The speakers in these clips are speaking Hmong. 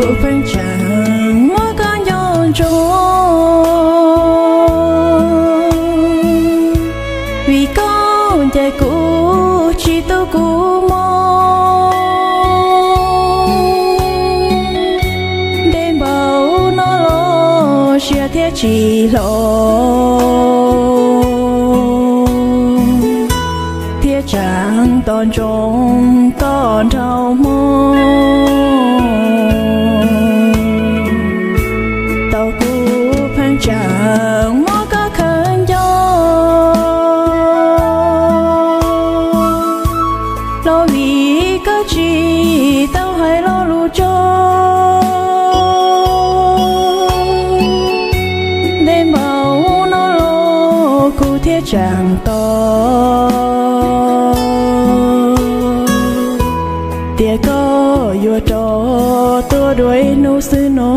Kuv pheej tseem muab koj nco ntsoov, vim koj ncaim kuv tsis tu kuv mob. Ntev npaum no los siab thiaj tsis hlob, thiaj tseem tos ntsoov koj nrog hmo. Tau kuv pheej tseem muab koj khaws nco, los vim koj tsis tau hais lo lus tso. Ntev npaum no los kuv thiaj tseem tos tias koj yuav rov tuaj dua ib hnub xwb no.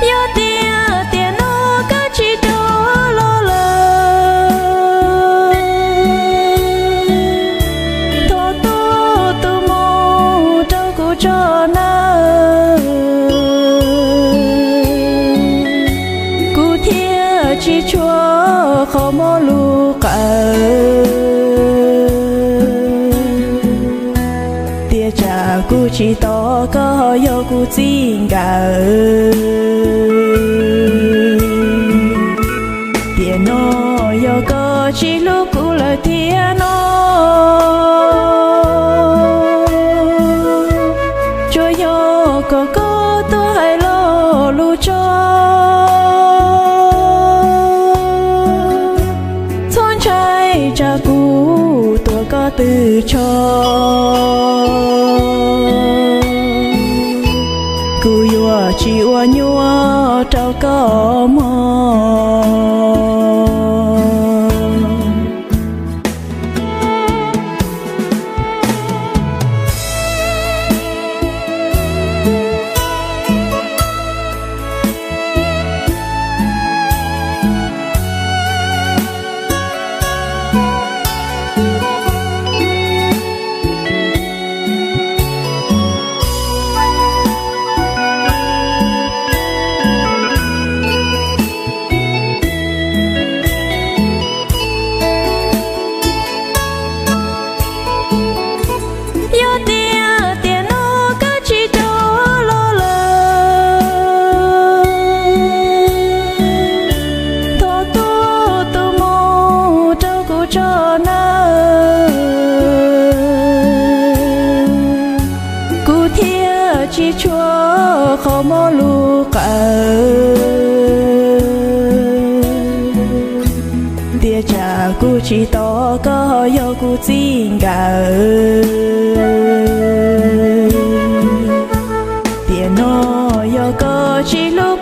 Yog tias tiam no koj tsis rov los lawm, thov tuaj tu moo rau kuv tso nawb, kuv thiaj tsis tshua qhov muaj lus qawm tias tsam kuv tsis tos koj yog kuv txij nkawm. Tiam no yog koj tsis hlub kuv lawm thiab no, tsuas yog kom koj tuaj hais lo lus tso, txhob ntshai tsam kuv tuav koj tw tsho. Kuv yuav tsis ua nyuaj rau koj mog. Yog tias tiam no koj tsis rov los lawm, thov tuaj tu moo rau kuv tso nawb, kuv thiaj tsis tshua qhov muaj lus qawm tias tsam kuv tsis tos koj yog kuv txij nkawm. Tiam no yog koj tsis hlub